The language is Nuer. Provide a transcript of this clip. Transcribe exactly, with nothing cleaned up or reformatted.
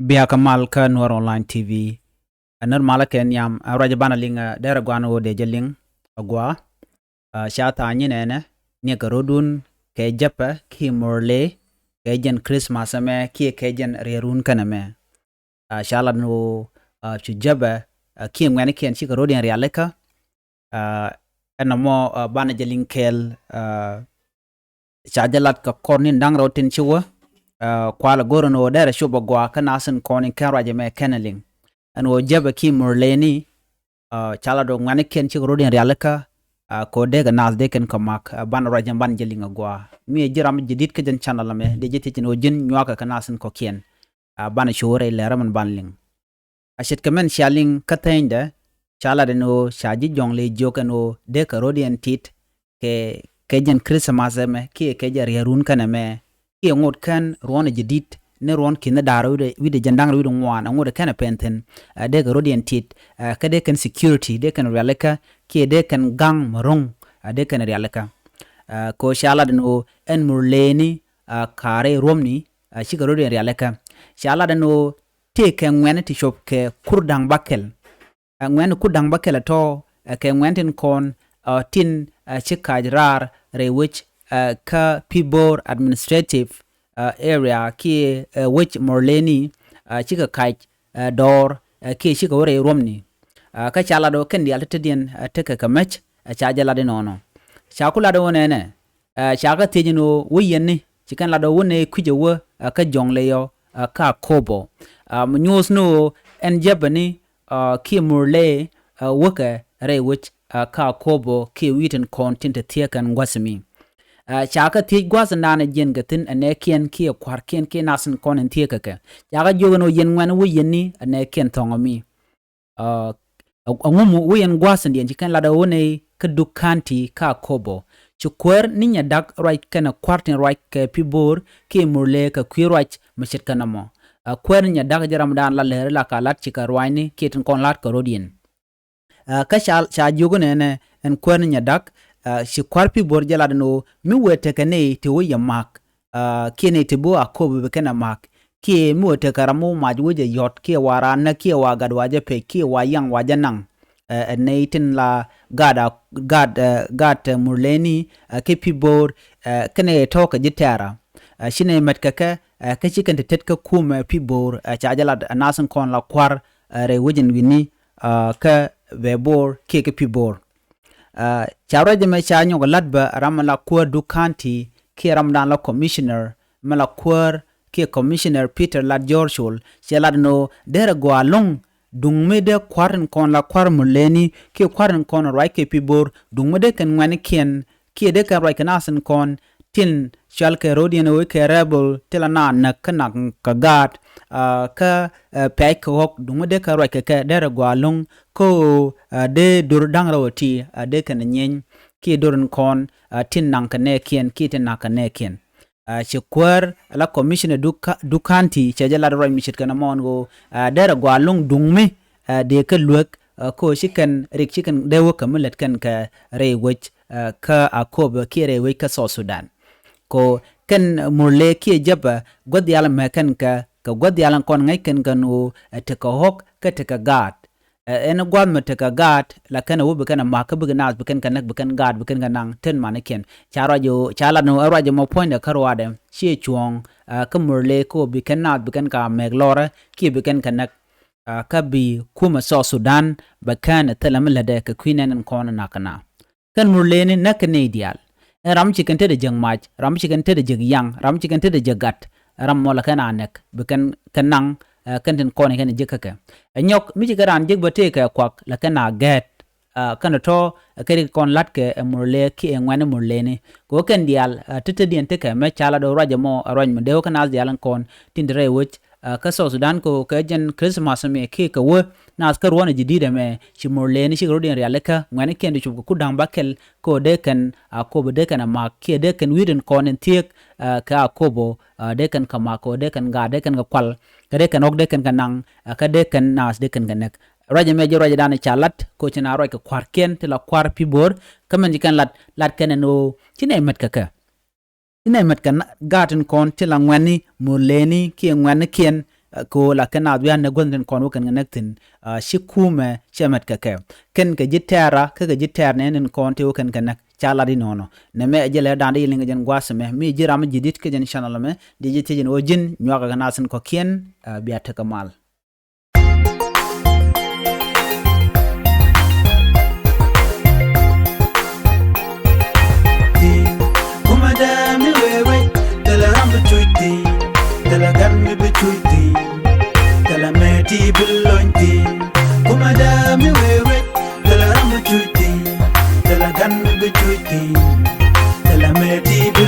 Bia kä mal kä Nuɔr Online T V. Ɛ nɛr malä kɛ nhiam, ɛ ruac banɛ liŋ, ɛ derɛ guan ɣöö dee jɛ liŋ ɛ gua. Ɛ ca tha̱a̱ŋ nyin ɛnɛ niɛ kɛ rɔ̱dun kɛ jäpɛ kiɛ Murle kɛ jɛn Christmas ɛmɛ kiɛ kɛ jɛn riɛrun kɛnɛ mɛ. Ɛ ca lat ni ɣöö, ɛ cu jäpɛ, ɛ kiɛ ŋuɛ̈nikiɛn cikɛ rɔ̱diɛn rialikä. Ɛ ɛn ɛmɔ, ɛ banɛ jɛ liŋ kɛɛl, ɛ ca jɛ lat kɛ kɔr ni̱n da̱ŋ rɛw tin ci wä. Ɛ kualɛ go̱r ɛn ɣöö derɛ cop ɛ gua kä nath in kɔn in kɛn ruac ɛmɛ kɛn ɛ liŋ. Ɛn ɣöö jäpɛ kiɛ Murleni, ɛ ca lat ɣöö ŋuɛ̈nikiɛn cikɛ rɔ̱diɛn rialikä. Ɛ kɛ ɣöö dee kɛ nath dee kɛn kɛ mak, ɛ banɛ ruac ɛn banɛ jɛ liŋ ɛ gua. Mi ɛ ji̱ ram ji̱ di̱t kä jɛn channel ɛmɛ, dee jɛ thiec ɛn ɣöö ji̱n nyuakɛ kɛ nath in kɔ̱kiɛn. Ɛ banɛ cu rɛy lɛr ɛmɛn banɛ liŋ. A ce̱tkɛ mɛn cia liŋ kä thɛnydɛ, ca lat ɛn ɣöö ca ji̱ jɔ̱ŋ lɛ jiök ɛn ɣöö dee kɛ rɔ̱diɛn tit kɛ, kɛ jɛn Christmas ɛmɛ kiɛ kɛ jɛn riɛrun kɛnɛ mɛ, kiɛ ŋot kɛn ruɔ̱n ɛ ji̱ di̱t ni ruɔ̱n ki̱n da̱r wi̱cdɛ, wi̱cdɛ jɛn da̱ŋ rɛw wi̱cdɛ ŋuan, ɛ ŋot kɛn ɛ pɛn thi̱n. Ɛ dee kɛ rɔ̱diɛn tit, ɛ kä dee kɛn security dee kɛn rialikä, kiɛ dee kɛn ga̱ŋ mɛ ro̱ŋ, ɛ dee kɛn rialikä. Ɛ kɛ ɣöö ca lat ɛn ɣöö ɛn Murleni, ɛ ka̱rɛ ruɔ̱mni, ɛ cikɛ rɔ̱diɛn rialikä. Ca lat ɛn ɣöö tëëkɛ ŋuɛ̈ni ti cop kɛ kur da̱ŋ bäkɛl. Ɛ ŋuɛ̈ni kur da̱ŋ bäkɛl ɛ tɔ̱, ɛ kɛ ŋuɛ̈ni tin kɔn, ɛ tin, ɛ ci ka̱c raar rɛy wec, ɛ kä Pibor Administrative, ɛ area kiɛ, ɛ wec Murleni, ɛ cikɛ ka̱c, ɛ dɔɔr, ɛ kiɛ cikɛ wä rɛy ruɔ̱mni. Ɛ kä ca lat ɣöö kɛn diaal ti tetdiɛn, ɛ tekɛ kɛ mec, ɛ ca jɛ lat inɔnɔ. Ca ku lat ɣöö nɛnɛ, ɛ ca kɛ thiec ni ɣöö wä yɛn ni, ci kɛn lat ɣöö wä nɛ kui̱c ɛ wä, ɛ kä jɔ̱ŋ lɛ yɔ, ɛ kä Akobo. Ɛ mi nyuɔth ni ɣöö ɛn jäpɛ ni, ɛ kiɛ Murle, ɛ wäkɛ rɛy wec, ɛ kä Akobo kiɛ wi̱i̱ tin kɔn tin te thiee kɛn gua̱th mi. Ɛ ca kɛ thiec gua̱th in da̱a̱n ɛ jiɛn kɛ thi̱n ɛ nɛɛkiɛn kiɛ kua̱rkiɛn kiɛ nath in kɔn in thiee kɛ kɛ. Ca kɛ jiök ɛn ɣöö yɛn ŋuɛ̈ni wä yɛn ni ɛ nɛɛkiɛn thɔ̱ŋ ɛ mi. Ɛ ɛ ŋu mi wä yɛn gua̱a̱th in diɛn ci kɛn lat ɛ wä nɛy kä Duk County kä Akobo. Ci kuäär ni Nyadak ruac kɛnɛ kua̱r tin ruac kɛ Pibor kiɛ Murle kɛ kui̱ ruac mi ce̱tkɛ nɔmɔ. Ɛ kuäär ni Nyadak jɛ ramdan la lɛri la ka lat ci kɛ ruacni kiɛ tin kɔn lat kɛ rɔ̱diɛn. Ɛ kä ca, ca jiök nɛnɛ ɛn kuäär ni Nyadak, ɛ ci kua̱r Pibor jɛ lat ɛn ɣöö mi wëë tekɛ nɛy ti wä yɛ ma̱a̱k, ɛ kiɛ nɛy ti bi wä Akobo bi kɛn ɛ ma̱a̱k. Kiɛ mi wä tekɛ ram mi wä mac wä jɛ yɔ̱t kiɛ wa raan näk kiɛ wa gat wa jɛ pec kiɛ wa yaŋ wa jɛ naŋ. Ɛ ɛ nɛy tin la gat a gat, ɛ gat, ɛ Murleni, ɛ kiɛ Pibor, ɛ kɛnɛ tɔ̱ kɛ ji̱ tɛ̈ra. Ɛ ci nɛy mɛt kɛ kɛ, ɛ kä ci kɛn te tet kä kumɛ Pibor, ɛ ca jɛ lat ɛ nath in kɔn la kua̱r, ɛ rɛy wec in wi̱ni, ɛ kä Bebor kiɛ kä Pibor. Ɛ ca ruac ɛmɛ ca nyɔk ɛ la̱t bä ram mi la kuäär Duk County kiɛ ramdan la commissioner mi la kuäär kiɛ commissioner Peter Lat Jɔr Col, cɛ lat ɛn ɣöö derɛ gɔaa ɛlɔ̱ŋ duŋ mi dee kua̱r in kɔn la kua̱r Murleni kiɛ kua̱r in kɔn ruac kɛ Pibor, duŋ mi dee kɛn ŋuɛ̈nikiɛn kiɛ dee kɛn ruac kɛ nath in kɔn tin cɔalkɛ rɔ̱diɛn ɣöö kɛ rebel ti la naath näk kä naŋ kɛ gaat, ɛ kä, ɛ pɛc kɛ ɣɔ̱k duŋ mi dee kɛn ruac kɛ kɛ derɛ gɔaa ɛlɔ̱ŋ. Kä ɣöö, ɛ dee do̱r da̱ŋ rɛw ɛ ti, ɛ dee kɛn ɛ nyieny kiɛ do̱r in kɔn, ɛ tin naŋ kɛ nɛɛkiɛn kiɛ tin naŋ kɛ nɛɛkiɛn. Ɛ ci kuäär la commissioner Duk Ka-, Duk County cɛ jɛ lat ruac mi ce̱tkɛ nɔmɔ ɛn ɣöö, ɛ derɛ gɔaa ɛlɔ̱ŋ duŋ mi, ɛ dee kä luek, ɛ kä ɣöö ci kɛn rik ci kɛn dee wä kä mi lät kɛn kɛ rɛy wec, ɛ kä Akobo kiɛ rɛy wec kä South Sudan. Ko kɛn Murle kiɛ jäpɛ gua̱th diaal mɛ kɛn kɛ, kɛ gua̱th diaal in kɔn ŋäc kɛn kɛn ɣöö, ɛ tekɛ ɣɔ̱k kä tekɛ gaat. Ɛ ɛn gua̱th mi tekɛ gaat la kɛn ɛ wä bi kɛn ɛ ma̱k kä bikɛ naath bi kɛn kɛ näk bi kɛn gaat bi kɛn kɛ naŋ tin manikiɛn. Ca ruac ɛ ɣöö, ca lat ni ɣöö ɛ ruac ɛmɔ puɔ̱nydɛ kä ruaadɛ ciɛ cuɔ̱ɔ̱ŋ, ɛ kä Murle kä ɣöö bi kɛn naath bi kɛn kɛ mɛk lɔrɛ kiɛ bi kɛn kɛ näk. Ɛ kä bi kumɛ South Sudan bɛ kɛn ɛ thilɛ mi lätdɛ kɛ kui̱ nɛn in kɔn ɛ na̱k kɛ naath. Kɛn Murleni näk kɛ nɛy diaal. Ɛn ram ci kɛn tetdɛ jek mac, ram ci kɛn tetdɛ jek yaŋ, ram ci kɛn tetdɛ jek gat. Ram mɔ la kɛn a näk bi kɛn kɛ naŋ, ɛ kɛn tin kɔn kɛn jek kä kɛ. Ɛ nyɔk mi ci kɛ raan jek bä tëëkɛ kuak la kɛn a gɛɛt. Ɛ kɛn tɔ̱ ɛ kɛ rik kɔn la̱tkɛ ɛ Murle kiɛ ŋuɛ̈ni Murleni. Kɛ ɣöö kɛn diaal, ɛ tetdiɛn tekɛ mɛ ca lat ɣöö ruac ɛmɔ ɛ ruac mi dee wä kä naath diaal in kɔn tin te rɛy wec. Ɛ kä South Sudan kɛ ɣöö kɛ jɛn Christmas mi kiɛ kɛ wä naath kä ruɔ̱n ɛ ji̱ di̱t ɛmɛ ci Murleni cikɛ rɔ̱diɛn rialikä ŋuɛ̈nikiɛn ti cop kɛ kur da̱ŋ bäkɛl. Kɛ ɣöö dee kɛn Akobo dee kɛn ɛ ma̱k kiɛ dee kɛn wi̱i̱ tin kɔn in thiek, ɛ kɛ Akobo, ɛ dee kɛn kɛ ma̱k kɛ ɣöö dee kɛn gaat dee kɛn kɛ kual. Kɛ dee kɛn ɣɔ̱k dee kɛn kɛ naŋ, ɛ kä dee kɛn naath dee kɛn kɛ näk. Ruac ɛmɛ jɛ ruacdan ca lat kɛ ɣöö ci na ruac kɛ kua̱rkiɛn ti la kua̱r Pibor. Kä mɛn ci kɛn lat, lat kɛn ɛn ɣöö ci nɛy mät kɛ kɛ. Ci nɛy mät kɛ na-, gaat in kɔn ti la ŋuɛ̈ni Murleni kiɛ ŋuɛ̈nikiɛn, Ɛ, kɛ ɣöö la kɛn naath wi̱i̱ a näk guäth tin kɔn wä kɛn kɛ näk thi̱n, ɛ, ci kumɛ cɛ mät kɛ kɛ. Kɛn kɛ ji̱ tɛɛra, kä kɛ ji̱ tɛɛr nɛɛni tin kɔn tëë wä kɛn kɛ näk, ca lat inɔnɔ. Nɛmɛ ɛ jɛn lɛ̈ɛ̈dan ti yɛ liŋ kɛ jɛn gua̱a̱th ɛmɛ. Mi ji̱ ram ji̱ di̱t kä jɛn channel ɛmɛ, dee ji̱ thiec ɛn ɣöö ji̱n nyuakɛ kɛ naath tin kɔ̱kiɛn, ɛ, bia tekɛ mal. Kumɛ dee mi wee wec, thilɛ ram bi cuc thi̱n, thilɛ gan mi bi cuc thi̱n, thilɛ mɛ ti bi lony thi̱n. Kumɛ dee mi wee wec, thilɛ ram bi cuc thi̱n, thilɛ gan mi bi cuc thi̱n, thilɛ mɛ ti bi